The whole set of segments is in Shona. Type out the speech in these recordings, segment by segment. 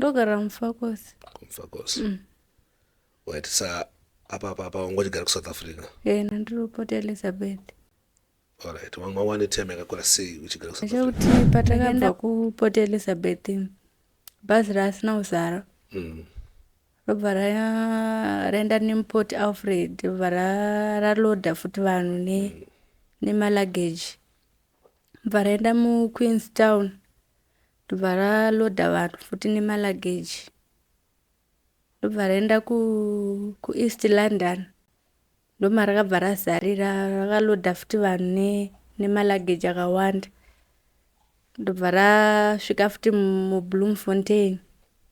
Ndogara muFakosi. KuMufakose. Right, sa apa apa apa wanga uchigara kuSouth Africa? Ena ndiri kuPort Elizabeth. Alright, wanga wane time yakakura sei uchigara kuSouth Africa? Chekuti patakabva kuPort Elizabeth bhazi rasina kuzara. Robva raenda nemuPort Alfred robva raloda futi vanhu nemaluggage. Bva raenda muQueenstown ndobva raloda vanhu futi nemaluggage. Ndobva raenda kuEast London ndomarakabva razarira rakaloda futi vanhu nemaluggage akawanda. Ndobva rasvika futi muBloemfontein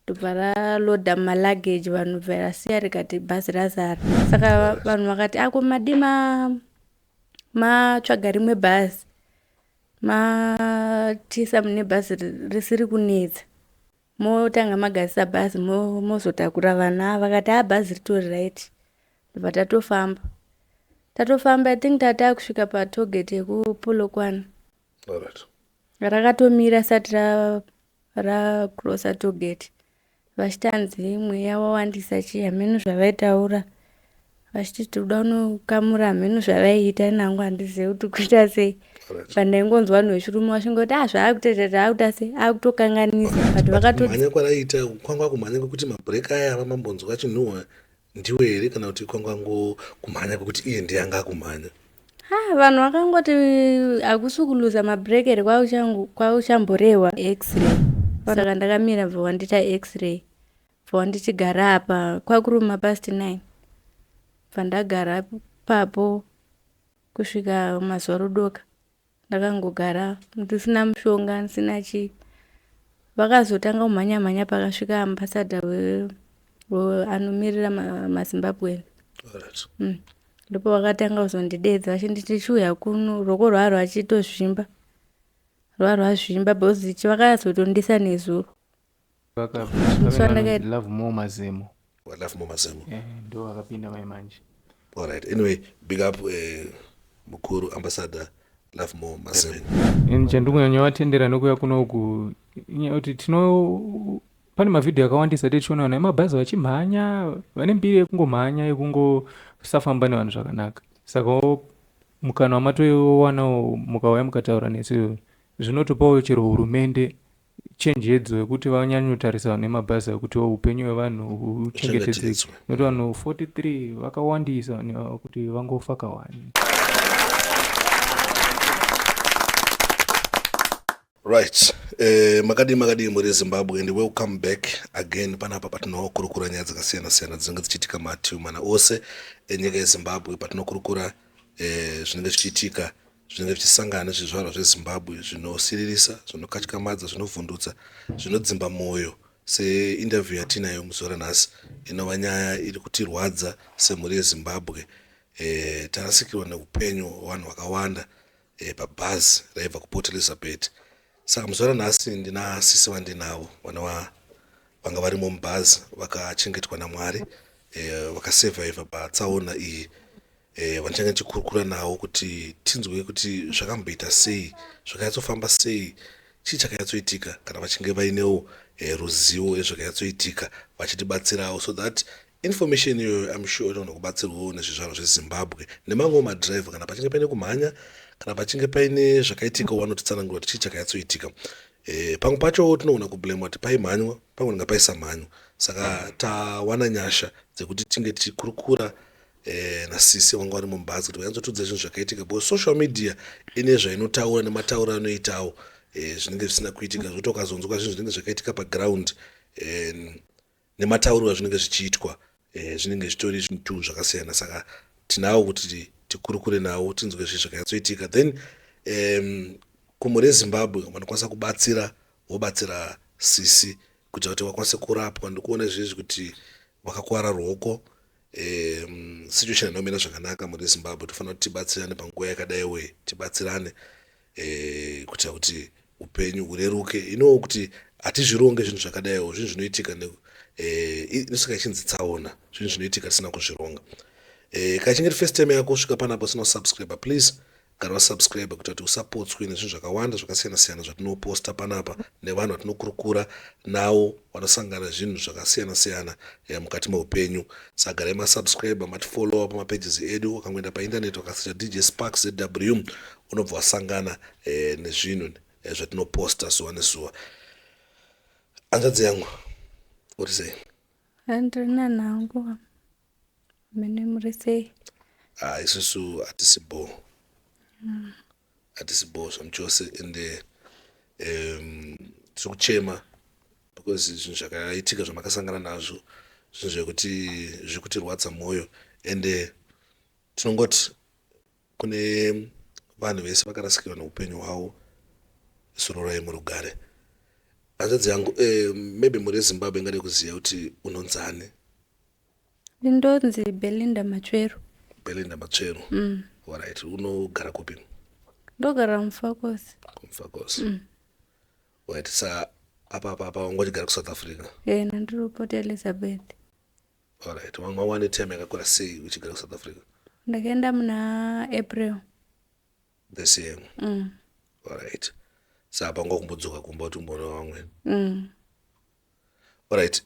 ndobva raloda maluggage vanhu bva rasiya rikati bhazi razara. Saka vanhu vakati ako madi matsvaga rimwe bhazi matisa mune bhazi risiri kunetsa motanga magadzisa bhazi mozotakura vanhu ava. Vakati a bhazi ritori right. Ndobva tatofamba. Tatofamba I think tatakusvika patollgate yekuPolokwane. Alright. Rakatomira sati racrossa tollgate. Vachitanzi mweya wawandisa chii hameno zvavaitaura. Vachiti tinoda kunokamura hameno zvavaiita nangu handizivi kuti kuita sei. Alright. Pandaingonzwa vanhu vechirume vachingoti ah zvaakutoita taakuita sei akutokanganisa. But vakato Kumhanya kwaraiita kwanga kumhanya kwekuti mabhureki aya vamambonzwa achinhuhwa ndiwe here kana kuti kwangango kumhanya kwekuti iye ndiye anga akumhanya? Ha vanhu vakangoti hakusi kuluza mabhureki here kwauchamborehwa x-ray. Saka ndakamira bva wandiita x-ray. Bva wanditi gara apa kwakuruma past 9. Bva ndagara papo kusvika mazuva rodoka. Ndakangogara ndisina mushonga ndisina chii. Vakazotanga kumhanya mhanya pakasvika ambassador anomirira maZimbabwean. Alright. Ndipo vakatanga kuzondidedza vachinditi chiuya kuno ruoko rwava rwachitozvimba. Rwava rwazvimba because vakazotondisa nezuro. Musi wandakaita Love More Mazemo. Love More Mazemo. Ndo vakapinda mai manje. Alright. Anyway, big up mukuru ambassador Love More Mazemo. Ini chandikunyanya vatendera nekuuya kunoku inyaya yekuti tino pane mavhidhiyo akawandisa tichiona vanhu vemabhazi vachimhanya vane mbiri yekungomhanya yekungosafamba nevanhu zvakanaka. Saka mukana wamatowanawo mukauya mukataura nesu zvinotopawo chero hurumende chenjedzo yekuti vanyanyotarisa vanhu vemabhazi kuti upenyu hwevanhu huchengetedzeke. Nekuti vanhu 43 vakawandisa vanhu ava kuti vangofa kawani. Right. Makadii makadii muri Zimbabwe and welcome back again panapa patinokurukura nyaya dzakasiyana siyana dzinenge dzichiitika mativi mana ose enyika yeZimbabwe patinokurukura zvinenge zvichiitika zvinenge zvichisangana nezvizvarwa zveZimbabwe zvinosiririsa zvinokatyamadza zvinovhundutsa zvinodzimba mwoyo seinterview yatinayo muzuva ranhasi inova nyaya iri kutirwadza semhuri yeZimbabwe. Tarasikirwa neupenyu hwevanhu vakawanda pabhazi raibva kuPort Elizabeth. Saka muzuva ranhasi ndina sisi vandinavo vanova vanga varimo mubhazi vakachengetwa naMwari vakasurvivha patsaona iyi. Vandichange ndichikurukura navo kuti tinzwe kuti zvakamboita sei zvakanyatsofamba sei chii chakanyatsoitika kana vachinge vainewo ruzivo rezvakanyatsoitika vachitibatsirawo so that information iyoyo I'm sure inogona kubatsirwawo nezvizvarwa zveZimbabwe nemamwewo madhiraivha kana pachinge paine kumhanya kana pachinge paine zvakaitika vanotitsanangura kuti chii chakanyatsoitika. Pamwe pacho tinogona kublame kuti paimhanywa pamwe nga paisamhanywa. Saka tawana nyasha dzekuti tinge tichikurukura nasisi vanga vari mubhazi kuti vanyatsotudza zvinhu zvakaitika because social media ine zvainotaura nematauro anoitawo zvinenge zvisina kuitika zvokuti ukazonzwa zvinhu zvinenge zvakaitika paground nematauriro azvinenge zvichiitwa zvinenge zvitori zvinhu zvakasiyana. Saka tinawo kuti tikurukure navo tinzwe zvinhu zvakanyatsoitika. Then kumhuri yeZimbabwe vanokwanisa kubatsira vobatsira sisi kuitira kuti vakwanise kurapwa. Ndikuona izvezvi kuti vakakwara ruoko situation inomira zvakanaka mhuri yeZimbabwe. Tofanira kuti tibatsirane panguva yakadai we tibatsirane kuitira kuti upenyu hureruke. Inowo kuti hatizvironge zvinhu zvakadaiwo zvinhu zvinoitika inosvika ichinzi tsaona zvinhu zvinoitika tisina kuzvironga. Kana ichinge iri first time yako kusvika panapa usina kusubscribe please Gara wasubscribe kuita kuti usapotswe nezvinhu zvakawanda zvakasiyana-siyana zvatinoposta panapa nevanhu vatinokurukura navo vanosangana zvinhu zvakasiyana-siyana mukati meupenyu. Saka garai masubscribe, matifollowa pamapages edu. Ukangoenda paindaneti ukasecha DJ Sparks ZW unobva wasangana nezvinhu zvatinoposta zuva nezuva. Hanzvadzi yangu, uri sei? Handiri nanhangu. Mene muri sei? Ah, isusu hatisi bho, hatisi bho zvamuchose, ende tiri kuchema because zvinhu zvakaitika zvamakasangana nazvo zvinhu zvekuti zviri kutirwadza mwoyo. Ende tinongoti kune vanhu vese vakarasikirwa neupenyu hwavo, zororai murugare. Hanzvadzi yangu, maybe mhuri yeZimbabwe ingade kuziva kuti unonzani? Ndinonzi Belinda Matsveru. Belinda Matsveru. Alright, unogara kupi? Ndogara muFakosi. KuMufakose. Right, sa apa wanga uchigara kuSouth Africa? E, ndandiri Port Elizabeth. Alright, wanga wane time yakakura sei uchigara kuSouth Africa? Ndakaenda muna April. This year? Mm. Alright, sa apa wanga kumbodzoka kumba kuti umboona vamwe? Mm. Alright,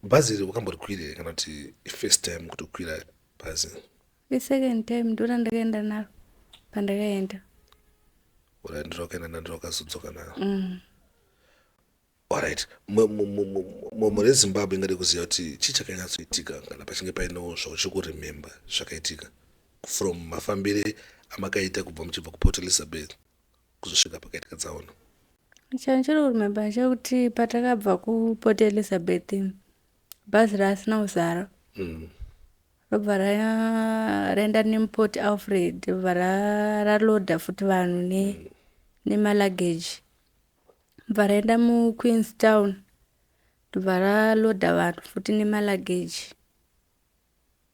bhazi iri wakamborikwira kana kuti first time kuti ukwira bhazi? Isecond time, ndora ndakaenda naro pandakaenda. Alright, ndiro wakaenda nandiro wakazodzoka naro? Mm. Alright, mhuri yeZimbabwe ingade kuziva kuti chii chakanyatsoitika, kana pachinge painewo zvauchiri kuremember zvakaitika from mafambire amakaita kubva muchibva kuPort Elizabeth kuzosvika pakaitika tsaona. Chandiri kuremember chekuti patakabva kuPort Elizabeth, bhazi rasina kuzara, robva raenda nemuPort Alfred, robva ralodha futi vanhu nemaluggage, bva raenda muQueenstown, ndobva ralodha vanhu futi nemaluggage,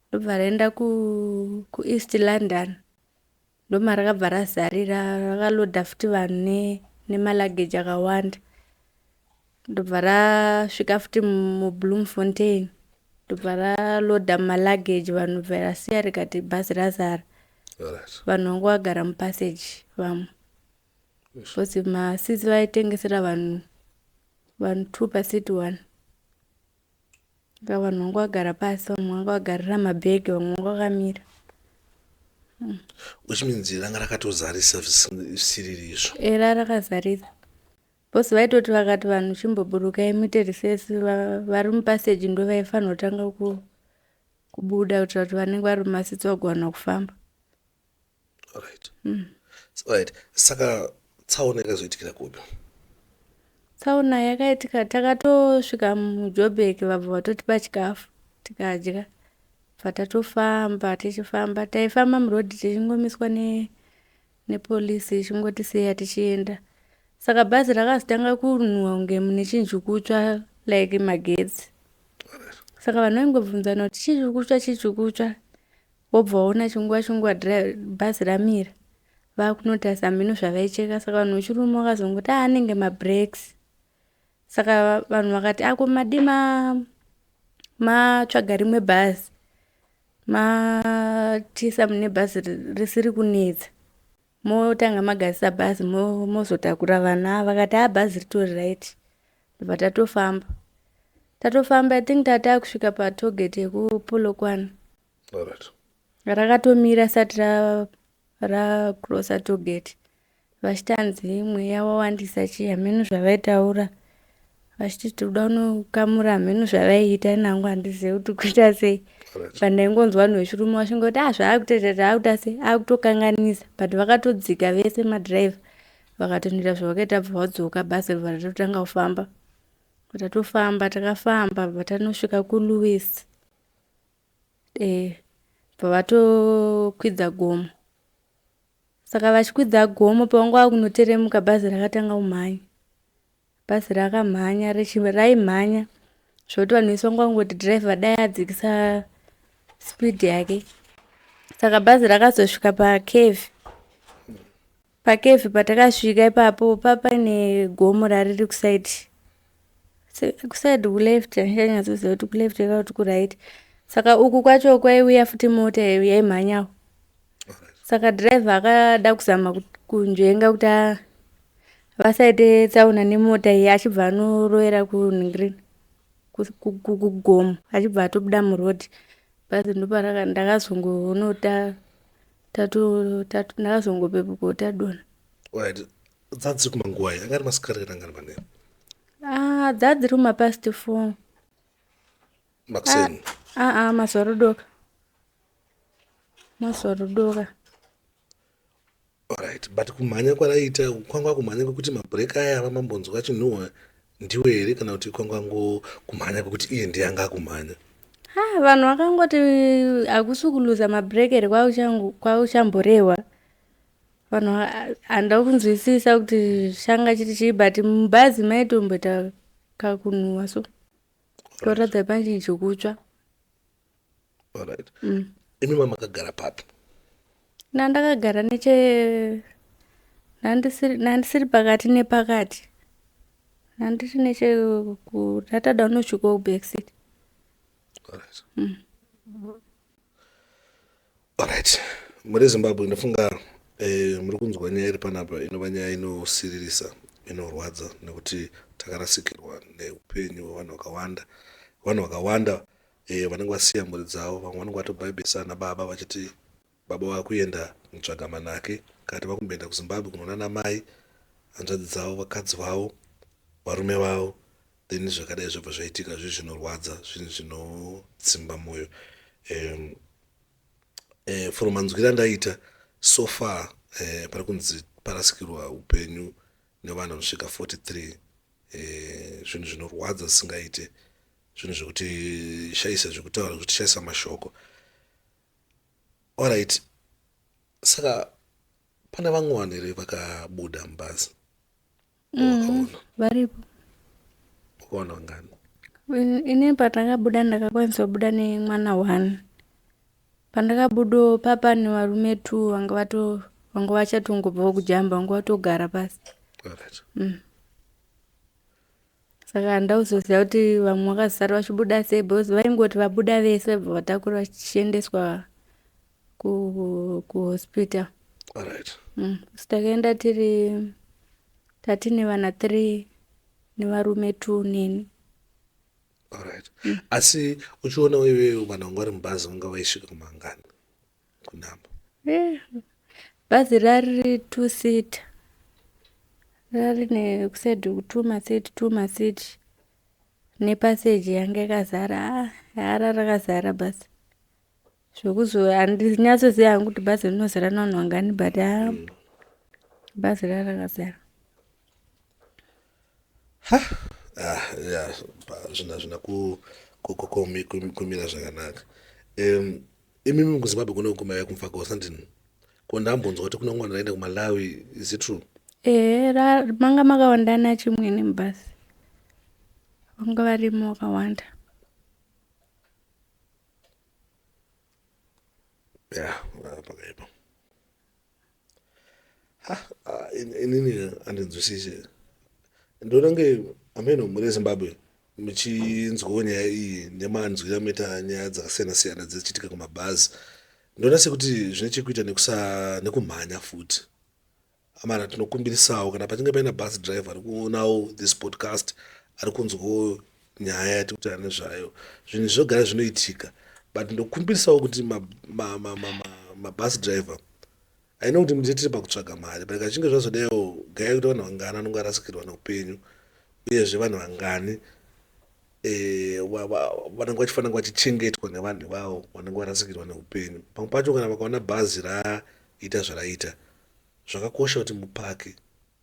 ndobva raenda kuEast London, ndoma rakabva razarira, rakalodha futi vanhu nemaluggage akawanda, ndobva rasvika futi muBloemfontein, ndobva ralodha maluggage vanhu, bva rasiya rikati bhazi razara. Vanhu vanga vagara mupassage vamwe because maseats vaitengesera vanhu two paseat one. Saka vanhu vanga vagara pasi, vamwe vanga vagarira mabhegi, vamwe vanga vakamira. Which means ranga rakatozarisa zvisiriri izvo? Era, rakazarisa because vaitoti vakati vanhu chimboburukai muite recess, vari mupassage ndo vaifanira kutanga kubuda kuitira kuti vanenge vari mumaseats vagowana kufamba. Alright, saka tsaona yakazoitikira kupi? Tsaona yakaitika takatosvika muJobek, vabva vatotipa chikafu tikadya, bva tatofamba. Tichifamba, taifamba murodhi tichingomiswa nepolisi ichingotisiya tichienda. Saka bhazi rakazotanga kunhuhwa kunge mune chinhu chikutsva, like magetsi. Saka vanhu vaingobvunzana kuti chii chiri kutsva, chii chiri kutsva. Wobva waona chinguva chinguva bhazi ramira, vakunotarisa, hameno zvavaicheka. Saka vanhu vechirume vakazongoti a anenge mabrakes. Saka vanhu vakati ako madi matsvaga rimwe bhazi, matisa mune bhazi risiri kunetsa, motanga magadzisa bhazi, mozotakura vanhu ava. Vakati a bhazi ritori right. Ndobva tatofamba. Tatofamba, I think tatakusvika patollgate yekuPolokwane. Rakatomira sati racrossa tollgate, vachitanzi mweya wawandisa chii, hameno zvavaitaura, vachiti tinoda kunokamura, hameno zvavaiita. Nangu handizivi kuti kuita sei. Pandaingonzwa vanhu vechirume vachingoti a zvaakutoita taakuita sei, akutokanganisa. But vakatodzika vese madhiraivha, vakatondoita zvavakaita, bva vadzoka, bhazi ribva ratotanga kufamba. Tatofamba, takafamba, bva tanosvika kuLouis, bva vatokwidza gomo. Saka vachikwidza gomo, pavanga vakunoteremuka, bhazi rakatanga kumhanya. Bhazi rakamhanya, raimhanya zvokuti vanhu vese vanga vangoti dhiraivha dai adzikisa speed yake. Saka bhazi rakazosvika pacurve. Pacurve patakasvika ipapo, paine gomo rariri kuside, kuside kuleft, handichanyatsoziva kuti kuleft kana kuti kuright. Saka uku kwacho kwaiuya futi mota yaimhanyawo. Saka dhiraivha akada kuzama kunzvenga kuti vasaite tsaona nemota iyi achibva anorovera kunhingirini kugomo achibva atobuda muroad. Bhazi ndoparaka ndakazongoona ndakazongopepukawo tadonha. Alright, dzadziri kumanguwai? Anga ari masikati kana anga ari manheru? Ah, dzadziri kumapast 4. Makuseni? Ah, ah, mazuva rodoka. Mazuva rodoka. Alright, but kumhanya kwaraiita kwanga kumhanya kwekuti mabhureki aya vamambonzwa achinhuhwa ndiwe here kana kuti kwanga ngo kumhanya kwekuti iye ndiye anga akumhanya? Ha, vanhu vakangoti hakusi kuluza mabhureki here kwauchamborehwa. Vanhu handida kunzwisisa kuti changa chiri chii but mubhazi maitomboita kakunhuhwa so. Kuratidza pane chinhu chikutsva. Alright. Imi mamakagara papi? Nandakagara neche nandisiri pakati nepakati. Nandiri neche ndatada kunosvikawo kubackseat. Alright. Alright. Muri Zimbabwe ndofunga muri kunzwa nyaya iri panapa inova nyaya inosiririsa inorwadza nekuti takarasikirwa neupenyu hwevanhu vakawanda. Vanhu vakawanda vanenge vasiya mhuri dzavo, vamwe vanenge vatobhaibhisa ana baba vachiti baba vakuenda kunotsvaga manake kana kuti vakumboenda kuZimbabwe kunoona namai, hanzvadzi dzavo, vakadzi vavo, varume vavo. Then zvakadai zvobva zvaitika zvinhu zvinorwadza, zvinhu zvinodzimba mwoyo. From manzwiro andaita so far pari kunzi parasikirwa upenyu nevanhu vanosvika 43. Zvinhu zvinorwadza zvisingaite, zvinhu zvekuti shayisa zvekutaura, zvekuti shayisa mashoko. Alright, saka pane vamwe vanhu here vakabuda mubhazi? Wakaona? Varipo. Wakaona vangani? Ini pandakabuda ndakakwanisa kubuda nemwana 1. Pandakabudawo papane varume 2 vanga vachatongobvawo kujamba vanga vatogara pasi. Alright. Saka handauzoziva kuti vamwe vakazosara vachibuda sei because vaingoti vabuda vese vabva vatakura vachiendeswa kuhospital. Alright. So takaenda tiri tatine vana 3 nevarume 2 neni. Alright. Asi uchiona iwewe vanhu vanga vari mubhazi vanga vaisvika kumangani kunhamba? Bhazi rari 2 seater. Rari nekuside 2 maseat 2 maseat nepaseji yanga yakazara. Ah, ra rakazara bhazi. Zvekuzo handinyatsoziva hangu kuti bhazi rinozara navanhu vangani but ah, bhazi rarakazara. Ha, ah, ya, zvinhu hazvina kumira zvakanaka. Imimi kuZimbabwe kuno kumaiva kumufakose handini? Ko ndambonzwa kuti kuna mwana aenda kuMalawi, is it true? Ehe, manga makawandana chimwene mubhazi. Vanga varimo vakawanda. Ya, pakaipa. Ha, inini handinzwisisi. Ndoona kunge ameno muri Zimbabwe muchinzwawo nyaya iyi nemanzwiro amoita nyaya dzakasiyana siyana dzichiitika kumabhazi. Ndoona sekuti zvine chekuita nekumhanya futi. Amana tinokumbirisawo kana pachinge paina bus driver ari kuonawo this podcast ari kunzwawo nyaya yatiri kutaura nezvayo. Zvinhu zvogara zvinoitika but ndokumbirisawo kuti mabus driver I know kuti mutete tiri pakutsvaga mari but kachinge zvazodaiwo gaya kuti vanhu vangani vanonge varasikirwa neupenyu uyezve vanhu vangani vanenge vachifanira kunge vachichengetwa nevanhu ivavo vanenge varasikirwa neupenyu. Pamwe pacho kana vakaona bhazi raita zvaraita zvakakosha kuti mupake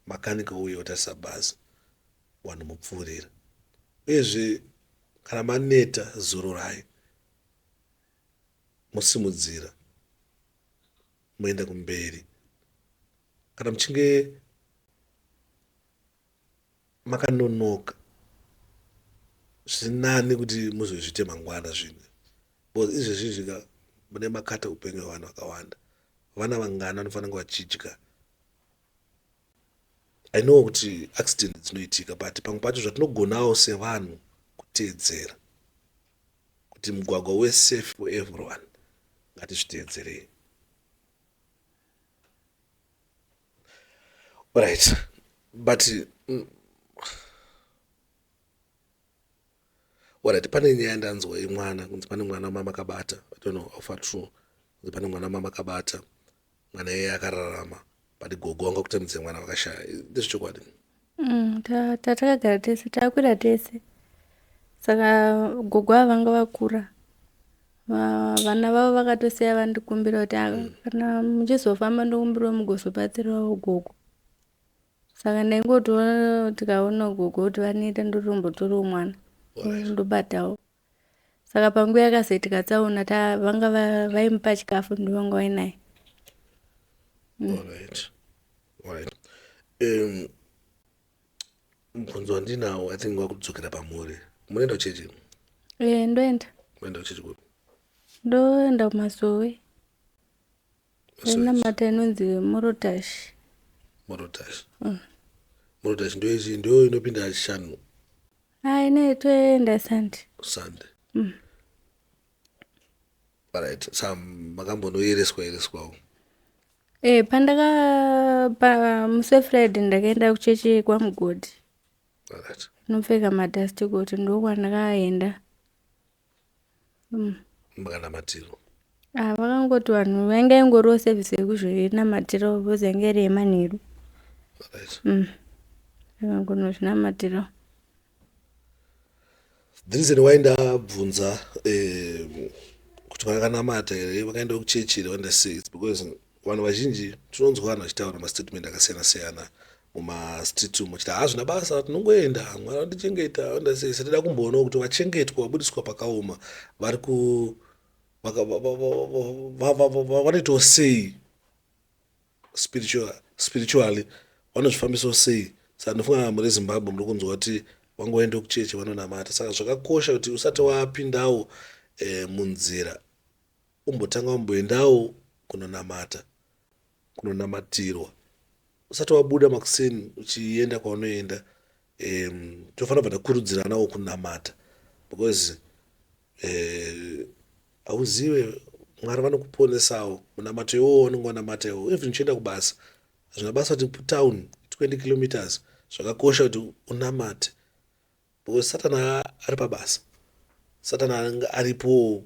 makanika uye otarisa bhazi vanhu mupfuurira. Uyezve kana maneta zororai mosimudzira moenda kumberi. Kana muchinge makanonoka zviri nani kuti muzozviite mangwana zvinhu because izvezvi ka mune makata upenyu hwevanhu vakawanda. Vana vangani vanofanira kunge vachidya. I know kuti accident dzinoitika but pamwe pacho zvatinogonawo sevanhu kuteedzera. Kuti mugwagwa uve safe for everyone, ngatizviteedzerei. Right, but alright, pane nyaya ndanzwa yemwana, kunzi pane mwana mamakabata. I don't know how far true, kunzi pane mwana mamakabata, mwana iyeye akararama, but gogo vanga kutambidza mwana vakashaya. Ndezvechokwadi? Tatakagara tese, takwira tese. Saka gogo ava vanga vakura, vana vavo vakatosiya vandikumbira kuti, "Ah, kana muchizofamba ndokumbirawo mugozobatsirawo gogo." Saka ndaingotoona, tikaona gogo kuti vanoita, ndotombotorawo mwana ndobatawo. Saka panguva yakazoitika tsaona, vanga vaimupa chikafu, ndovanga vainaye. Alright, mubvunzo wandinawo, I think wakudzokera pamuri. Munoenda kuchechi? E, ndoenda. Munoenda kuchechi kupi? Ndoenda kumasowe enamata inonzi Morotash. Morotash. Morotash ndoichi ndo inopinda Chishanu? Ai, ne toenda Sunday. Sunday. Alright, sa makambonoyereswa yereswawo? E, pandaka pa musi weFriday ndakaenda kuchechi kwaMugodhi. Inopfeka madust coat, ndokwandakaenda. Makanamatiro? Ah, vakangoti vanhu vainga ingoriwo service yekuzvinamatirawo because yange iri yemanheru. Vakangonozvinamatirawo. The reason why ndabvunza kuti vakanamata here, vakaenda kuchechi here, vaenda sei, it's because vanhu vazhinji tinonzwa vanhu vachitaura mastatement akasiyana siyana mumastreet umo, chiti hazvina basa, tinongoenda, Mwari vandichengeta, vaenda sei. Satida kumboonawo kuti vachengetwa, vabudiswa pakaoma, vari ku vanoitawo sei spiritually, vanozvifambisawo sei. Saka ndinofunga muri Zimbabwe muri kunzwa kuti vangoenda kuchechi vanonamata. Saka zvakakosha kuti usati wapindawo munzira, umbotanga wamboendawo kunonamata, kunonamatirwa, usati wabuda makuseni uchienda kwaunoenda. Tofanira kubva takurudziranawo kunamata because hauzive, Mwari vanokuponesawo munamato iwowo wanenge wanamata iwowo. Even uchienda kubasa, hazvina basa kuti town 20 kilometers, zvakakosha kuti unamate because Satani ari pabasa, Satani anenge aripowo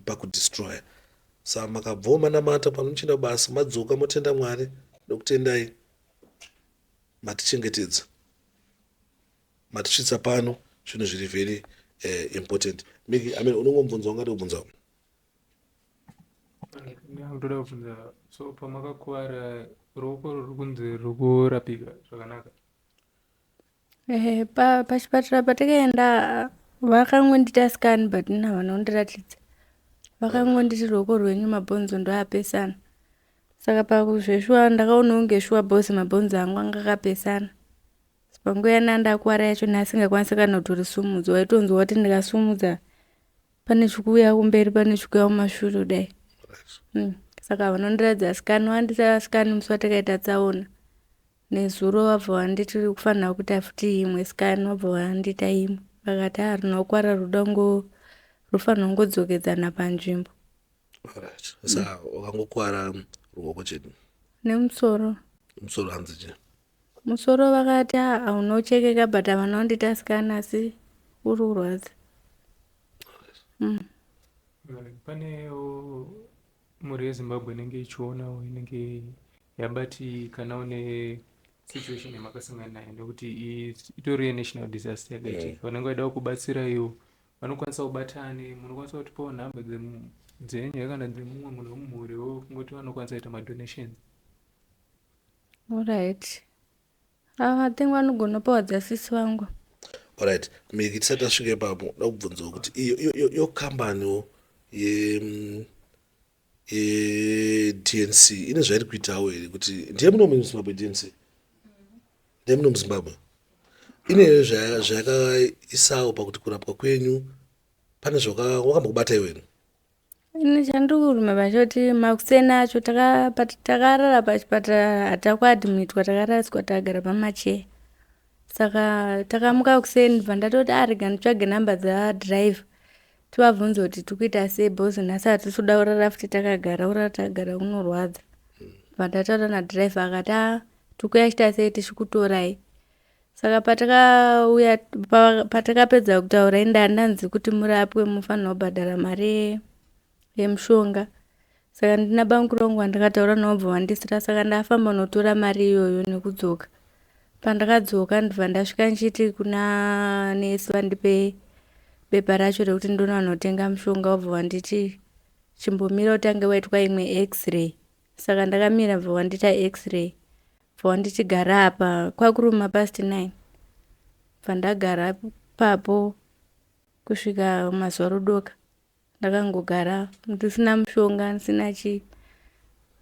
pakudestroya. Saka makabvawo manamata pamuchienda kubasa, madzoka motenda Mwari, nokutendai matichengetedza, matisvitsa pano. Zvinhu zviri very important. Miki, I mean, unongomubvunza ungade kubvunzawo. Ndoda kubvunza, so pamakakuvara ruoko ruri kunzi ruri kurapika zvakanaka? Ehe, pachipatara patakaenda vakangondiita scan, but ini havana kundiratidza. Vakangonditi ruoko rwenyu mabhonzo ndoapesana. Saka pakuzveshuwa ndakaona kunge shuwa bhozi mabhonzo angu anga akapesana. Panguva yana ndakuwara yacho asingakwanisi kana kutorisumudza, waitonzwa kuti ndikasumudza pane chikuuya kumberi, pane chikuuya kumashure kudai. Saka havana kundiratidza scan. Vandiita scan musi watakaita tsaona. Nezuro vabva vanditi kufanira kuita futi imwe scan, vabva vandiita imwe. Vakati harina kukwara, ruda rufanira kungodzokedzana panzvimbo. Alright. Saka wakangokwara ruoko chete? Nemusoro. Musoro hanzi chii? Musoro vakati hauna kuchekeka, but havana kundiita scan, asi uri kurwadza. Panewo mhuri yeZimbabwe inenge ichionawo, inenge yabatikanawo nesituation yamakasangana nayo, nekuti itori yenational disaster yakaitika. Vanenge vaida kubatsira iwo vanokwanisa kubatane, munokwanisa kutipawo nhamba dzenyu kana dzemumwe munhu wemumhuriwo, kungoti vanokwanisa kuita madonations. Alright. I think vanogona kupawa dzasisi vangu. Alright, Miki, tisati tasvika ipapo, ndoda kubvunzawo kuti iyo kambaniwo yeDNC ine zvairi kuitawo here? Kuti ndiye muno muZimbabwe, DNC ndiye muno muZimbabwe, ine zvayakaisawo pakuti kurapwa kwenyu pane zvakambokubata iweni? Ini chandiri kuruma pachoti makuseni acho takarara pachipatara, hatakuadmitwa, takaraswa, takagara pamacheya. Saka takamuka kuseni, bva ndatoti arega nditsvage nhamba dzadhiraivha. Tivabvunze kuti tikuita sei because nhasi hatisi kuda kurara futi takagara, kurara takagara kunorwadza. Bva ndataura nadhiraivha akati a tikuya chita sei tichikutorai. Saka patakauya patakapedza kutaura ini ndandanzi kuti murapwe mufanirwa kubhadhara mari yemushonga. Saka ndina bamukuru vangu vandakataura navo bva vandisira saka ndafamba notora mari iyoyo nekudzoka. Pandakadzoka ndibva ndasvika ndichiti kuna nesi vandipe bepa racho rekuti ndonanotenga mushonga wobva wanditi chimbomira utange waitwa imwe x-ray. Saka ndakamira bva wandiita x-ray. Bva wanditi gara apa kwakuruma past 9. Bva ndagara papo kusvika mazuva rodoka. Ndakangogara ndisina mushonga ndisina chii.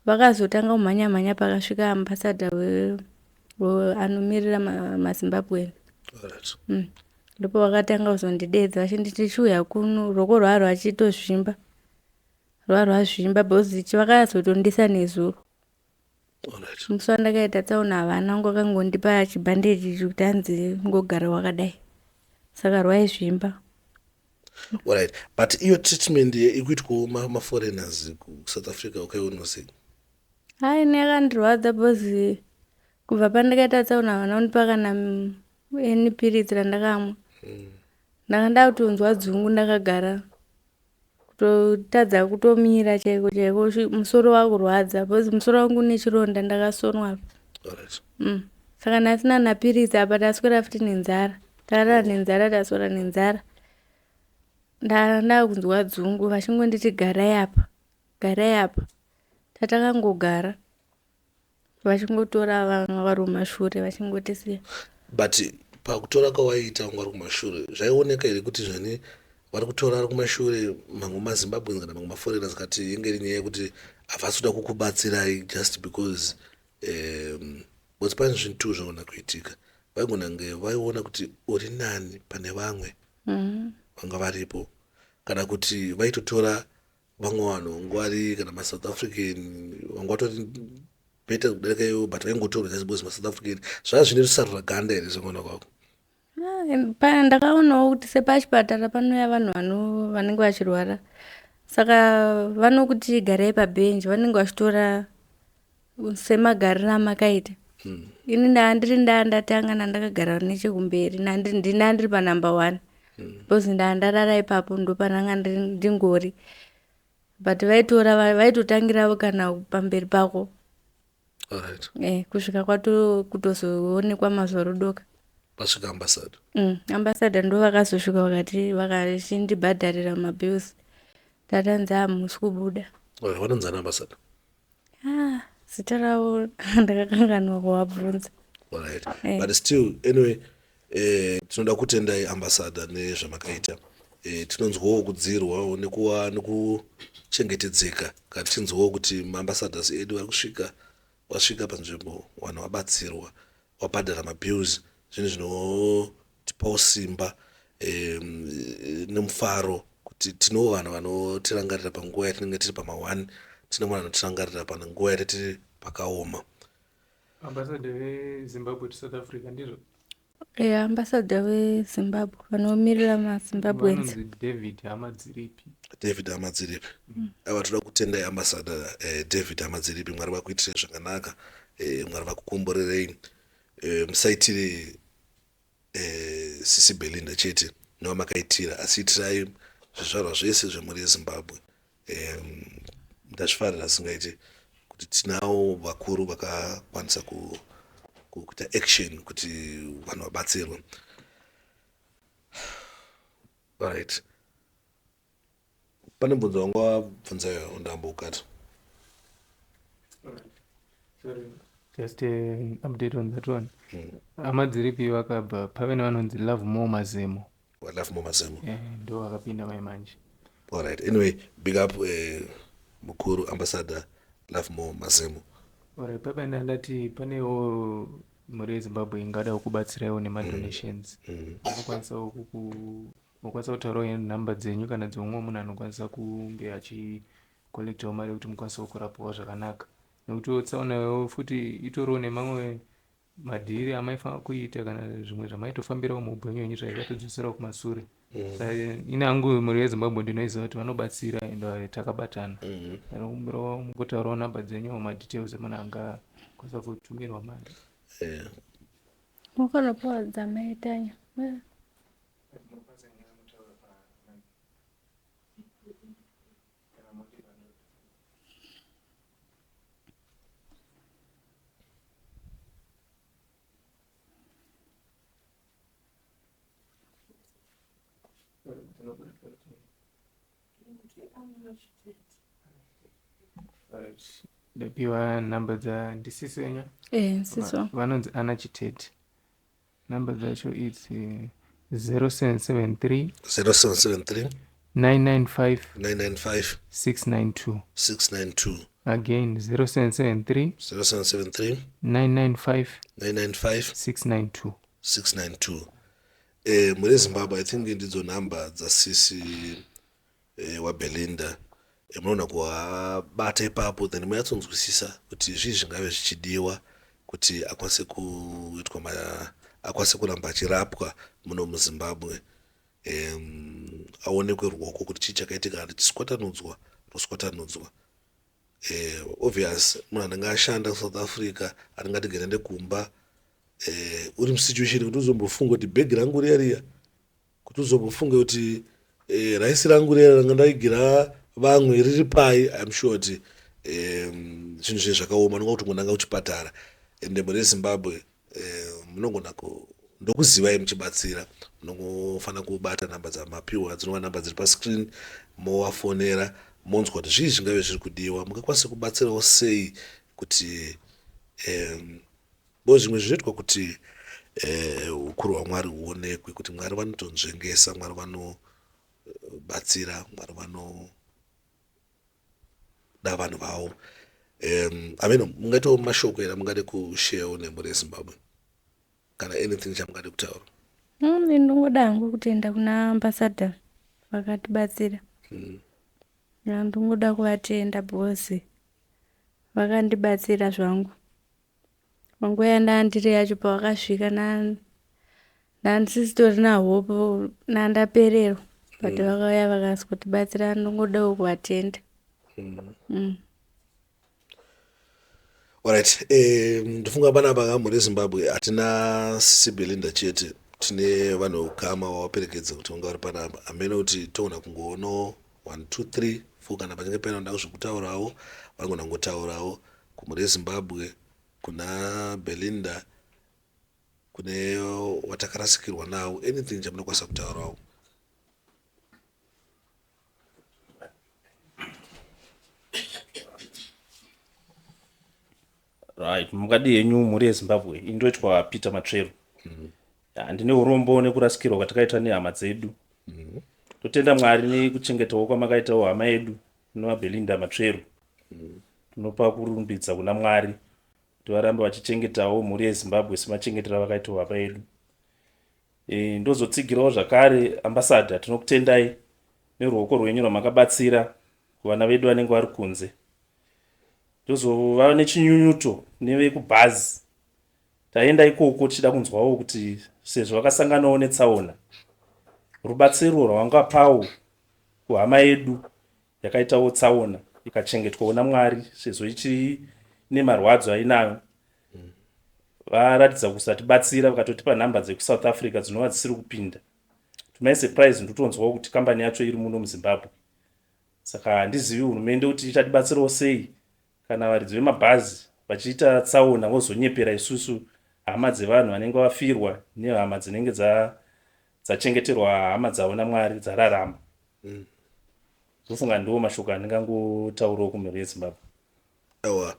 Vakazotanga kumhanya mhanya pakasvika ambassador anomirira maZimbabwean. Alright. Ndipo vakatanga kuzondidedza vachinditi chiuya kuno ruoko rwava rwachitozvimba. Rwava rwazvimba because vakazotondisa nezuro. Alright. Musi wandakaita tsaona havana vangu vakangondipa chibhandeji ichi kuti hanzi ngogara wakadai. Saka rwaizvimba. Alright. But iyo treatment ikuitwawo maforeigners kuSouth Africa ukaiona sei? Hai ini yakandirwadza because kubva pandakaita tsaona havana kundipa kana any piritsi randakamwa. Ndanga ndakutonzwa dzungu ndakagara. Kutotadza kutomira chaiko chaiko musoro wakurwadza because musoro wangu une chironda ndakasonwa apa. Alright. Saka ndasina napiritsi apa taswera futi nenzara. Takarara nenzara taswera nenzara. Ndakunzwa dzungu vachingonditi garai apa, garai apa. Tatakangogara vachingotora vamwe vari kumashure vachingotisiya. But pakutora kwawaiita vanga vari kumashure zvaioneka here kuti zvani vari kutora vari kumashure mamwe maZimbabweans kana mamwe maforeigners kati inge iri nyaya yekuti havasi kuda kukubatsirai just because because pane zvinhu two zvinogona kuitika. Vaigona kunge vaiona kuti uri nani pane vamwe vanga varipo kana kuti vaitotora vamwe vanhu vanga vari kana maSouth African vanga vatori better kudarika ivo but vaingotorwa just because maSouth African. Zvava zvine rusarura ganda here sekuona kwako? Ndakaonawo kuti sepachipatara panouya vanhu vanenge vachirwara. Saka vanokuti garai pabhenji vanenge vachitora semagariro amakaita. Ini ndandiri ndandatanga ndandakagara nechekumberi ndandiri panumber 1. Because ndandarara ipapo ndopananga ndingori. But vaitora vaitotangira kana pamberi pako. Alright. Kusvika kutozoonekwa mazuva rodoka. Pasvika ambassador. Ambassador ndo vakazosvika vakati vakachindibhadharira mabills. Tatanzi hamusi kubuda. Alright, vanonzi ana ambassador? Zita ravo ndakakanganwa kuvabvunza. Alright. But still anyway tinoda kutendai ambassador nezvamakaita. Tinonzwawo kudzirwawo nekuwa nekuchengetedzeka kana tichinzwawo kuti maambassadors edu vari kusvika wasvika panzvimbo vanhu vabatsirwa wabhadhara mabills zvinhu zvinotipawo simba nemufaro kuti tinewo vanhu vanotirangarira panguva yatinenge tiri pama1 tine vanhu vanotirangarira panguva yatinenge tiri pakaoma. Ambassador veZimbabwe to South Africa ndizvo? Ambassador veZimbabwe vanomirira maZimbabweans. Vanonzi David Hamadziripi. David Hamadziripi. Aiwa toda kutendai ambassador David Hamadziripi. Mwari vakuitirei zvakanaka. Mwari vakukomborerei. Musaitire Sisi Belinda chete nevamakaitira asi itirai zvizvarwa zvese zvemhuri yeZimbabwe. Ndazvifarira singaiti kuti tinawo vakuru vakakwanisa kuita action kuti vanhu vabatsirwe. Alright. Pane mubvunzo wanga wabvunza iwe ndambokata. Sorry, just an update on that one. Hamadziripi vakabva pave nevanonzi Lovemore Mazemo. Lovemore Mazemo. Ndo vakapinda mai manje. Alright. Anyway, big up mukuru ambassador Lovemore Mazemo. Alright, papa ndandati panewo mhuri yeZimbabwe ingada kubatsiraiwo nemadonations. Munokwanisawo munokwanisa kutaurawo nhamba dzenyu kana dzeumwe munhu anokwanisa kunge achicollectawo mari yekuti mukwanisewo kurapwawo zvakanaka. Nekuti tsaonawo futi itoriwo nemamwe Madhiri amaifanira kuita kana zvimwe zvamaitofambirawo muupenyu hwenyu zvaikatodzoserawo kumasure. Saka ini hangu mhuri yeZimbabwe ndinoiziva kuti vanobatsira ende takabatana. Ndinokumbirawo mungotaurawo nhamba dzenyu or madetails emunhu angakwanisa kutumirwa mari. Mukonopiwa dzamaitanya. Ndapiwa nhamba dza ndisisi wenyu. Eh, sisi wangu. Vanonzi Anna Chitete. Nhamba dzacho idzi 0773 0773 995 995 692. 692. Again 0773 0773 995 995 692. 692. Eh, mune Zimbabwe I think ndidzo nhamba dzasisi waBelinda. Munoona kuwabata ipapo then munyatsonzwisisa kuti zvii zvingave zvichidiwa kuti akwanise kuitwa akwanise kuramba achirapwa muno muZimbabwe. Aonekwe ruoko kuti chii chakaitika, kana richiswatanudzwa roswatanudzwa. Obvious munhu anenge ashanda kuSouth Africa anenge ati gerende kumba, uri musituation kuti uzombofunga kuti bhegi rangu riya riya, kuti uzombofunge kuti raisi rangu riya ranga ndaigira vamwe riri pai. I'm sure kuti zvinhu zvinhu zvakaoma, unonga kuti ngonanga kuchipatara. Ende mune Zimbabwe munogona ndokuzivai muchibatsira, munongofanira kubata nhamba dzamapiwa dzinova nhamba dziri pascreen, movafonera monzwa kuti zvii zvingave zviri kudiwa, mungakwanise kubatsirawo sei kuti bo zvimwe zvinoitwa kuti ukuru hwaMwari huonekwe, kuti Mwari vanotonzvengesa, Mwari vanobatsira, Mwari vanoda vanhu vavo. Ameno mungaitawo mashoko here amungade kusharewo nemhuri yeZimbabwe kana anything chamungade kutaura? Ndinongoda hangu kutenda kuna ambassador vakatibatsira. Ndinongoda kuvatenda because vakandibatsira zvangu. Panguva yandandiri yacho pavakasvika ndandisitorina hope, ndandapererwa, but vakauya vakazotibatsira, ndinongodawo kuvatenda. Alright, ndifunga panapa mhuri yeZimbabwe hatina sisi Belinda chete, tine vanhu veukama vavaperekedza kuti vanga vari panapa. Hameno kuti toona kungoonawo 1 2 3 4 kana pachinge paine vanoda zvekutaurawo vanogona kungotaurawo kumhuri yeZimbabwe, kuna Belinda, kune watakarasikirwa nawo, anything chamunokwanisa kutaurawo. Right, mukadi henyu mhuri yeZimbabwe, indoitwa Peter Matsveru. Ndine urombo nekurasikirwa kwatakaita nehama dzedu. Totenda Mwari nekuchengetawo kwamakaitawo hama yedu inova Belinda Matsveru. Tinopa kurumbidza kuna Mwari kuti varambe vachichengetawo mhuri yeZimbabwe semachengetero avakaitawo hama yedu. Ndozotsigirawo zvakare ambassador, tinokutendai neruoko rwenyu rwamakabatsira kuvana vedu vanenge vari kunze. Ndozova nechinyunyuto nevekubhazi. Taenda ikoko tichida kunzwawo kuti sezvo vakasanganawo netsaona, rubatsiro rwavangapawo kuhama yedu yakaitawo tsaona ikachengetwawo naMwari sezvo ichine marwadzo ainayo. Varatidza kusatibatsira, vakatotipa nhamba dzekuSouth Africa dzinova dzisiri kupinda. To my surprise ndotonzwawo kuti kambani yacho iri muno muZimbabwe. Saka handizivi hurumende kuti ichatibatsirawo sei kana varidzi vemabhazi vachiita tsaona vozonyepera isusu hama dzevanhu vanenge vafirwa nehama dzinenge dzachengeterwa hama dzavo naMwari dzararama. Ndofunga ndiwo mashoko andingangotaurawo kumhuri yeZimbabwe. Awa,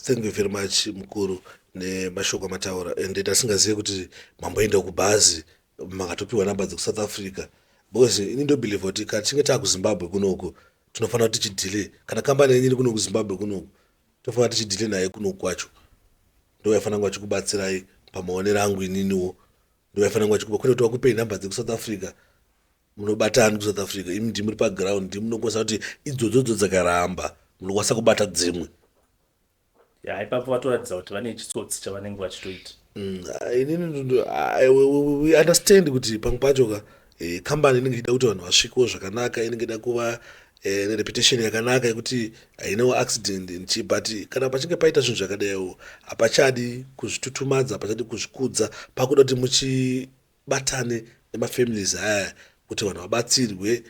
thank you very much mukuru nemashoko amataura, ende tasingazive kuti mamboenda kubhazi makatopiwa namba dzekuSouth Africa, because ini ndobelieve kuti kana tichinge taakuZimbabwe kunoku tinofanira kuti tichidhile, kana kambani yenyu iri kuno kuZimbabwe kunoku tofanira tichidhile naye kunoku kwacho, ndo vaifanira kunge vachikubatsirai pamaonero angu ininiwo, ndo vaifanira kunge vachikuba, kwete kuti vakupei namba dzekuSouth Africa. Munobatani kuSouth Africa, imi ndimi muri paground, ndimi munokwanisa kuti idzodzodzo dzakaramba munokwanisa kubata dzimwe. Ya, ipapo vatoratidza kuti vane chitsotsi chavanenge vachitoita. Inini we understand kuti pamwe pacho ka kambani inenge ichida kuti vanhu vasvikewo zvakanaka, inenge ida kuva nereputation yakanaka yekuti hainawo accident and chii, but kana pachinge paita zvinhu zvakadaiwo hapachadi kuzvitutumadza, hapachadi kuzvikudza, pakuda kuti muchibatane nemafamilies aya kuti vanhu vabatsirwe,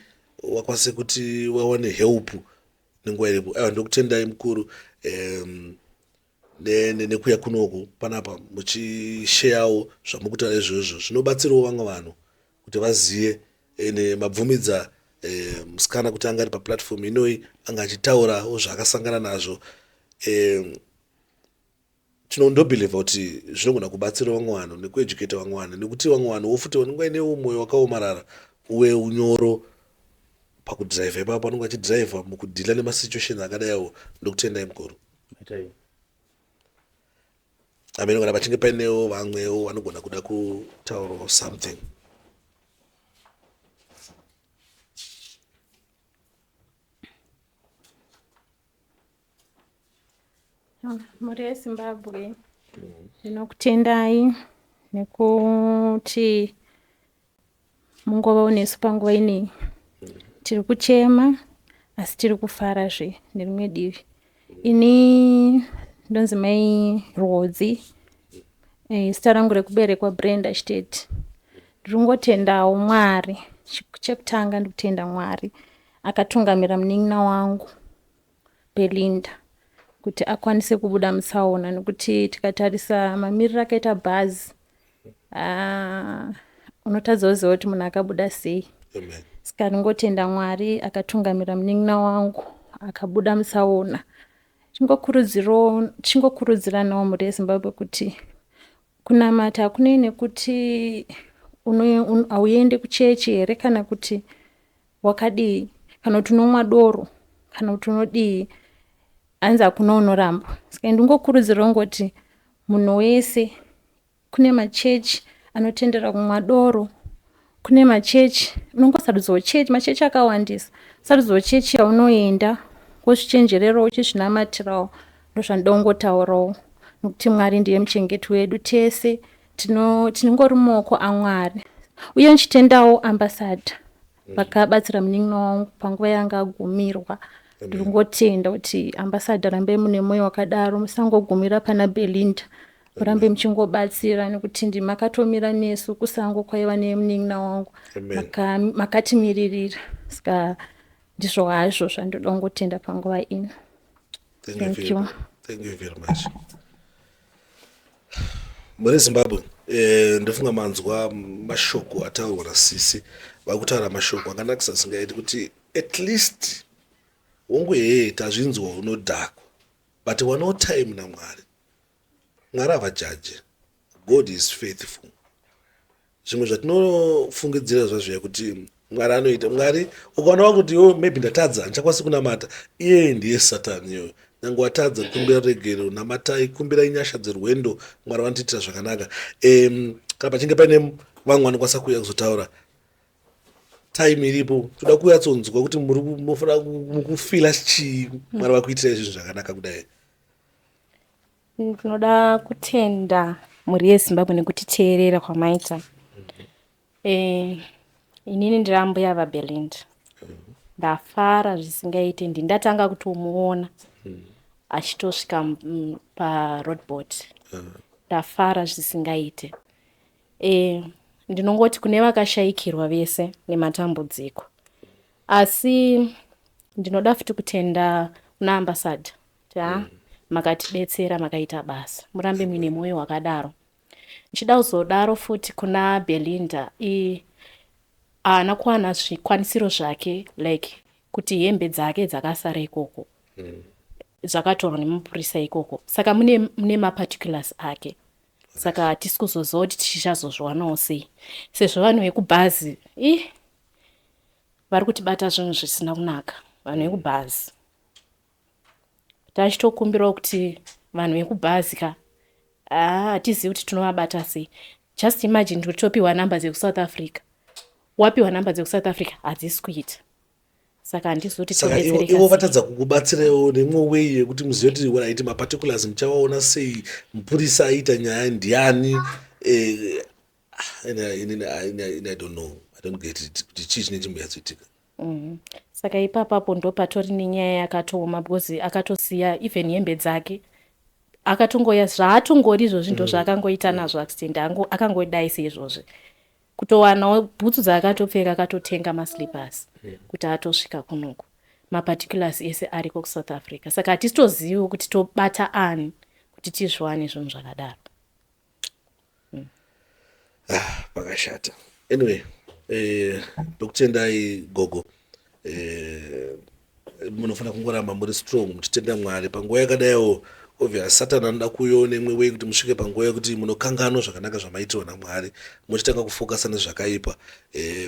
vakwanise kuti vawane help nenguva iripo. Aiwa, ndokutendai mukuru nekuya kunoku panapa muchisheyawo zvamukutaura izvozvo, zvinobatsirawo vamwe vanhu kuti vazive. Ende mabvumidza musikana kuti anga ari paplatform inoyi, anga achitaurawo zvaakasangana nazvo. Tinondobhilivha kuti zvinogona kubatsira vamwe vanhu nekueducata vamwe vanhu, nekuti vamwe vanhuwo futi vanenge vainewo mwoyo wakaomarara uye unyoro pakudhiraivha ipapo, vanenge vachidhiraivha mukudhila nemasituations akadaiwo. Ndokutendai mukuru. Amene kana pachinge painewo vamwewo vanogona kuda kutaurawo something. Mhuri yeZimbabwe, ndinokutendai nekuti mungovawo nesu panguva ineyi. Tiri kuchema asi tiri kufarazve nerimwe divi. Ini ndonzi Mai Rwodzi, zita rangu rekuberekwa Brenda Chitete. Ndiri kungotendawo Mwari. Chekutanga ndikutenda Mwari akatungamira munin'ina wangu Belinda kuti akwanise kubuda mutsaona, nekuti tikatarisa mamiriro akaita bhazi, unotadza kuziva kuti munhu akabuda sei. Saka ndingotenda Mwari akatungamira munin'ina wangu akabuda mutsaona. Chingokurudziranawo mhuri yeZimbabwe kuti kunamata hakunei nekuti hauendi kuchechi here, kana kuti wakadii, kana kuti unomwa doro, kana kuti unodii, hanzi hakuna unoramba. Saka ndingokurudzirawo ngoti munhu wese, kune machechi anotendera kumwa doro, kune machechi unongosarudzawo chechi, machechi akawandisa, sarudzawo chechi yaunoenda wozvichenjererawo uchizvinamatirawo. Ndozvandinoda kungotaurawo, nekuti Mwari ndiye muchengeti wedu tese, tinongori mumaoko aMwari. Uye ndichitendawo ambassador vakabatsira munin'ina wangu panguva yanga agumirwa. Ndiri kungotenda kuti ambassador, rambai mune mwoyo wakadaro, musangogumira pana Belinda, murambe muchingobatsira, nekuti ndimakatomira nesu kusango kwaiva nemunin'ina wangu, makatimiririra. Saka ndizvo hazvo zvandoda kungotenda panguva ino. Thank you. Thank you very much. Mune Zimbabwe, ndofunga manzwa mashoko ataurwa nasisi. Vari kutaura mashoko akanakisa singaiti kuti at least hongu hee tazvinzwa unodhakwa, but wanawo time naMwari. Mwari havajaje. God is faithful. Zvimwe zvatinofungidzira zvazviya kuti Mwari anoita, Mwari ukaona wakuti iwe maybe ndatadza, handichakwanisi kunamata, iyeye ndiye Satani iyoyo. Nyange watadza, kumbira ruregerero, namatai, kumbirai nyasha dzerwendo, Mwari vanotiitira zvakanaka. Kana pachinge paine vamwe vanokwanisa kuuya kuzotaura, time iripo, toda kuyatsonzwa kuti muri munofanira mukufila chii, Mwari vakuitirai zvinhu zvakanaka kudai. Ndinoda kutenda mhuri yeZimbabwe nekutiteerera kwamaita. Inini ndiri ambuya vaBelinda. Ndafara zvisingaite, ndindatanga kutomuona achitosvika paroadboard. Ndafara zvisingaite. Ndinongoti kune vakashayikirwa vese nematambudziko. Asi ndinoda futi kutenda kuna ambassador. Makatibetsera, makaita basa, murambe muine mwoyo wakadaro. Ndichida kuzodaro futi kuna Belinda, haana kuwana zvikwanisiro zvake, like kuti hembe dzake dzakasara ikoko, zvakatorwa nemapurisa ikoko, saka mune maparticulars ake, saka hatisi kuzoziva kuti tichazozviwanawo sei, sezvo vanhu vekubhazi i vari kutibata zvinhu zvisina kunaka. Vanhu vekubhazi, tachitokumbirawo kuti vanhu vekubhazi ka, hatizivi kuti tinovabata sei. Just imagine kuti topiwa namba dzekuSouth Africa, wapiwa namba dzekuSouth Africa hadzisi kuita. Saka handizivi kuti Saka ivo tobetsereka ivo sei. vatadza kukubatsirawo neimwe way yekuti muzive kuti right maparticulars muchavaona sei, mupurisa aita nyaya ndiani. Eh, ini I don't know, I don't get it kuti chii chinenge chimbonyatsoitika. Saka ipapapo ndo patori nenyaya yakatooma because akatosiya even hembe dzake, akatongoya zvaatongori izvozvi ndo zvaakangoita nazvo accident, akangodai seizvozvi, kutowanawo bhutsu dzaakatopfeka, akatotenga maslippers kuti atosvika kunoku. Maparticulars ese ariko kuSouth Africa, saka hatitoziviwo kuti tobata ani kuti tizviwane zvinhu zvakadaro. Ah, pakashata. Anyway, ndokutendai gogo. Munofanira kungoramba muri strong muchitenda Mwari panguva yakadaiwo. Obvious Satan anoda kuuyawo neimwe way kuti musvike panguva yekuti munokanganwa zvakanaka zvamaitirwa naMwari, muchitanga kufokasa nezvakaipa.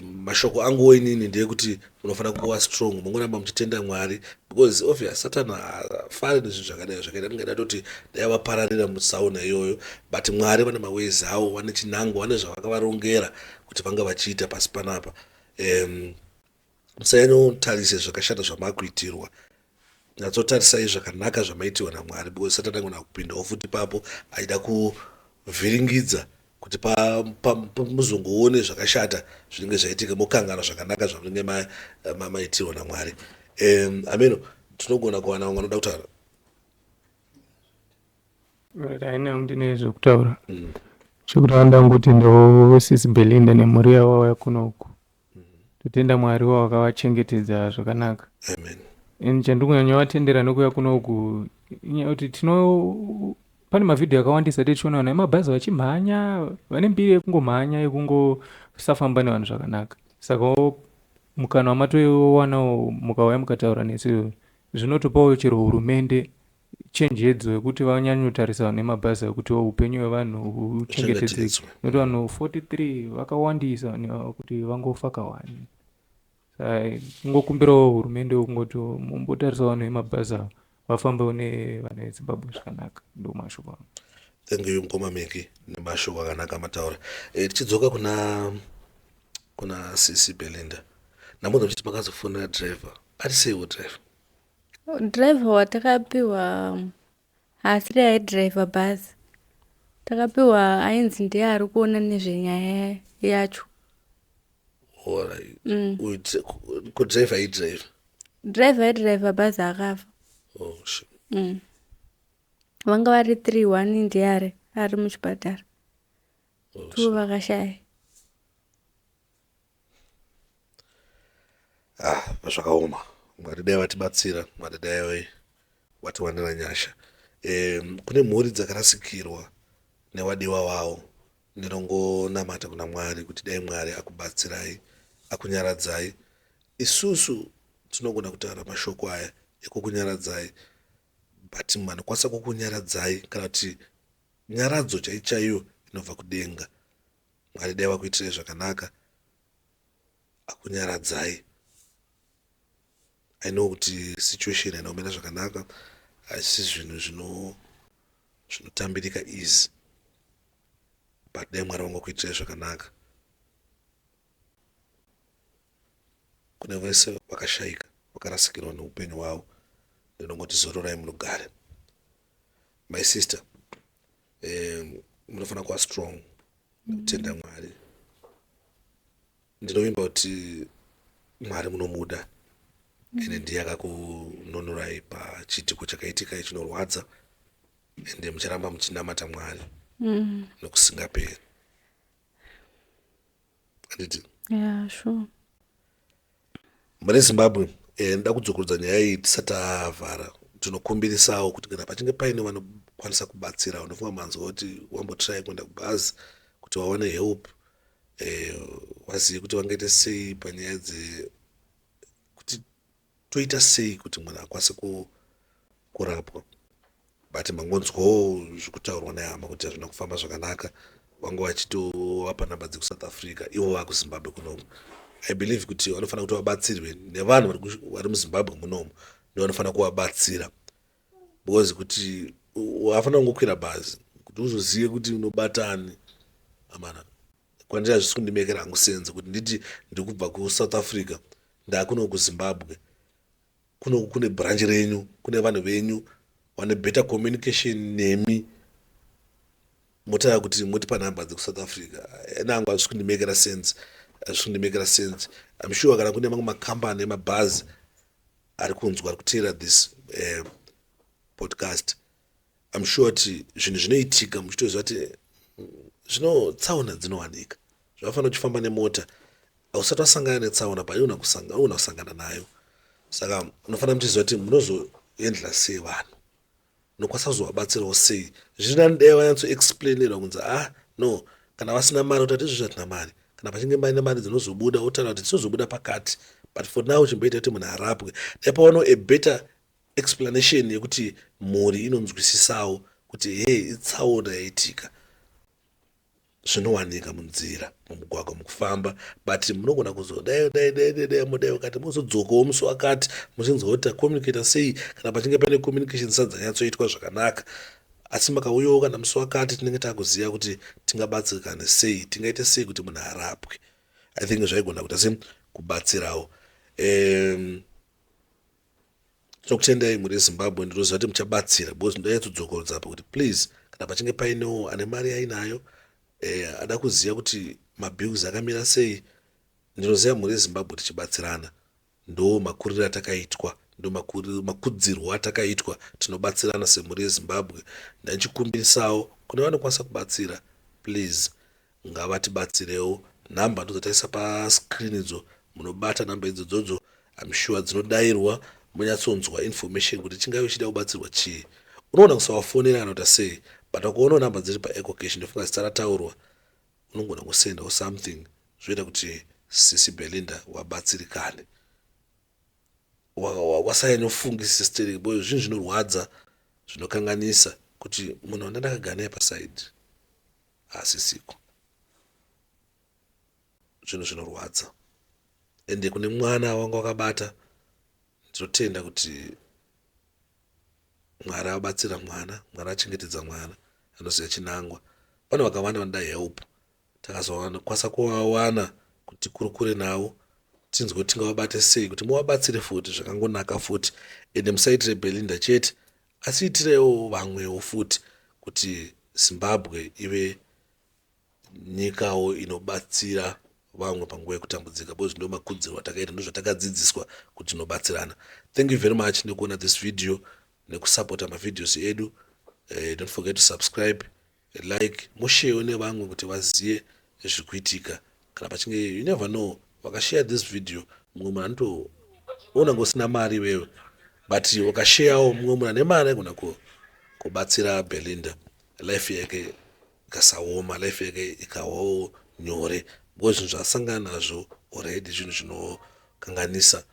Mashoko anguwo inini ndeyekuti munofanira kungova strong, mungoramba muchitenda Mwari, because obvious Satan haafari nezvinhu zvakadai zvakaita. Ndingada toti dai vapararira mutsaona iyoyo, but Mwari vane maways avo, vane chinangwa, vane zvavakavarongera kuti vanga vachiita pasi panapa. Musanyanyotarise zvakashata zvamakuitirwa, nyatsotarisai zvakanaka zvamaitirwa naMwari, because Satani angona kupindawo futi ipapo achida kuvhiringidza kuti muzongoone zvakashata zvinenge zvaitika, mokangana zvakanaka zvamunenge maitirwa naMwari. Ameno tinogona kuwana vamwe vanoda kutaura. Haina ndine zvekutaura. Chekutanga ndangotendawo sisi Belinda nemhuri yavo vauya kunoku. Totenda Mwari wakavachengetedza zvakanaka. Amen. And chandiri kunyanya vatendera nekuuya kunoku inyaya yekuti tino pane mavhidhiyo akawandisa tichiona vanhu vemabhazi vachimhanya, vane mbiri yekungomhanya, yekungosafamba nevanhu zvakanaka. Saka mukana wamatowanawo mukauya mukataura nesu zvinotopawo chero hurumende chenjedzo yekuti vanyanyotarisa vanhu vemabhazi ekuti upenyu hwevanhu huchengetedzeke, nekuti vanhu 43 vakawandisa vanhu ava kuti vangofa kawani. Saka kungokumbirawo hurumende kungoti mumbotarisa vanhu vemabhazi ava vafambewo nevanhu veZimbabwe zvakanaka. Ndo mashoko angu. Thank you mukoma Meki nemashoko akanaka amataura. Tichidzoka kuna sisi Belinda, ndambonzwa muchiti makazofonera driver, ati seiwo driver? Driver watakapiwa haasiri aidhiraivha bhazi. Takapiwa ainzi ndiye ari kuona nezvenyaya yacho. Alright. Uyu ko driver aidhiraivha? Driver aidhiraivha bhazi akafa. Oh, shit. Vanga vari 3, 1 ndiye ari muchipatara. Oh, 2 shit. vakashaya. Ah, zvakaoma. Mwari dai vatibatsira, Mwari dai vatiwanira nyasha. Kune mhuri dzakarasikirwa newadiwa wavo, ndinongonamata kuna Mwari kuti dai Mwari akubatsirai, akunyaradzai. Isusu tinogona kutaura mashoko aya ekukunyaradzai, but munhu anokwanisa kukunyaradzai kana kuti nyaradzo chai chaiyo inobva kudenga. Mwari dai vakuitirai zvakanaka, akunyaradzai. I know kuti situation haina kumira zvakanaka, asi zvinhu zvinotambirika easy, but dai Mwari vangokuitirai zvakanaka. Kune vese vakashayika, vakarasikirwa neupenyu hwavo, ndinongoti zororai murugare. My sister, munofanira kuva strong nekutenda Mwari. Ndinovimba kuti Mwari munomuda, ende ndiye akakununurai pachiitiko chakaitika chinorwadza, ende mucharamba muchinamata Mwari nokusingaperi, handiti? Yeah, sure. Mune Zimbabwe, ndoda kudzokorodza nyaya iyi tisati tavhara. Tinokumbirisawo kuti kana pachinge paine vanokwanisa kubatsira, unofunga manzwa kuti wambotry kuenda kubhazi kuti vawane help, vazive kuti vangaite sei panyaya dzekuti toita sei kuti munhu akwanise kurapwa. But mangonzwawo zvikutaurwa nehama kuti hazvina kufamba zvakanaka, vanga vachitovapa namba dzekuSouth Africa, ivo vakuZimbabwe kunomu. I believe kuti vanofanira kuti vabatsirwe nevanhu vari muZimbabwe munomu, ndovanofanira kuvabatsira, because kuti wafanira kungokwira bhazi kuti uzozive kuti unobatani amana. Kwandiri hazvisi kundimekera hangu sense kuti nditi ndiri kubva kuSouth Africa ndakuno kuZimbabwe. Kuno kune branch renyu, kune vanhu venyu vane better communication nemi. Motaura kuti motipa nhamba dzekuSouth Africa. Nangu hazvisi kundimekera sense, hazvisi kundimekera sense. I'm sure kana kune mamwe makambani emabhazi ari kunzwa, ari kuteera this podcast, I'm sure kuti zvinhu zvinoitika muchitoziva kuti zvino tsaona dzinowanika. Zvakafanira uchifamba nemota, hausati wasangana netsaona, but unogona kusangana nayo. Saka unofanira muchiziva kuti munozoendla sei vanhu, unokwanisa kuzovabatsirawo sei. Zviri nani dai vanyatsoexplainerwa kunzi, ah no, kana vasina mari kuti hatizvo hatina mari, kana pachinge paine mari dzinozobuda, wotaura kuti dzinozobuda pakati, but for now chimboita kuti munhu arapwe. Dai paonawo a better explanation yekuti mhuri inonzwisisawo kuti hei, itsaona yaitika, zvinowanika munzira, mumugwagwa, mukufamba, but munogona kuzodai dai dai dai dai mudai wakati mozodzokawo musi wakati, muchinzwa kuti tacommunicata sei. Kana pachinge paine communication dzisati dzanyatsoitwa zvakanaka, asi makauyawo kana musi wakati, tinenge taakuziva kuti tingabatsirikane sei, tingaite sei kuti munhu arapwe. I think zvaigona kuita se kubatsirawo. Tinokutendai mhuri yeZimbabwe. Ndinoziva kuti muchabatsira, because ndonyatsodzokorodzapa kuti please, kana pachinge painewo ane mari ainayo, ada kuziva kuti mabills akamira sei, ndinoziva mhuri yeZimbabwe tichibatsirana. Ndo makuriro atakaitwa, ndo makudzirwo atakaitwa, tinobatsirana semhuri yeZimbabwe. Ndanchikumbirisawo kune vanokwanisa kubatsira, please ngavatibatsirewo. Nhamba ndodzataisa pascreen idzo, munobata nhamba idzodzodzo, I'm sure dzinodayirwa, munyatsonzwa information kuti chingave chida kubatsirwa chii. Unoona kusavafonera kana kuita sei, but ukaonawo nhamba dziri paEcoCash, ndofunga zita rataurwa, unogona kusendawo something, zvoita kuti sisi Belinda wabatsirikane, wasanyanyofungisisa stereki, because zvinhu zvinorwadza, zvinokanganisa kuti munhu wanda ndakagara naye paside haasisiko. Zvinhu zvinorwadza. Ende kune mwana wanga wakabata, ndinotenda kuti Mwari abatsira mwana, Mwari achengetedza mwana, anoziva chinangwa. Pane vakawanda vanoda help, takazokwanisa kuvawana kuti tikurukure navo, tinzwe kuti tingavabate sei kuti muvabatsire futi zvakangonaka futi. Ende musaitire Belinda chete, asi itirewo vamwewo futi, kuti Zimbabwe ive nyikawo inobatsira vamwe panguva yekutambudzika, because ndo makudzirwo atakaita, ndo zvatakadzidziswa kuti tinobatsirana. Thank you very much nekuona this video, nekusapota mavideos edu. Don't forget to subscribe, like, musharewo nevamwe kuti vazive zviri kuitika. Kana pachinge, you never know, vakashare this video, mumwe munhu anotoona ngosina mari iwewe, but ukasharewo, mumwe munhu ane mari agona kubatsira Belinda, life yake ikasaoma, life yake ikawawo nyore, because zvinhu zvaasangana nazvo already zvinhu zvinokanganisa.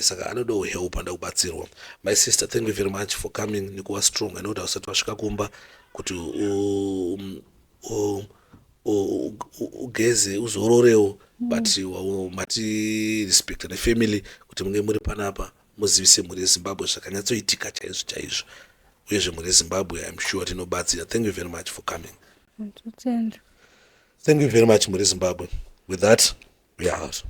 Saka anodawo help, anoda kubatsirwa. My sister, thank you very much for coming nekuva strong. I know kuti hausati wasvika kumba kuti ugeze, uzororewo, but mati respecta nefamily kuti munge muri panapa, muzivise mhuri yeZimbabwe zvakanyatsoitika chaizvo chaizvo. Uyezve mhuri yeZimbabwe, I'm sure tinobatsira. Thank you very much for coming. Totenda. Thank you very much, mhuri yeZimbabwe. With that, we are out.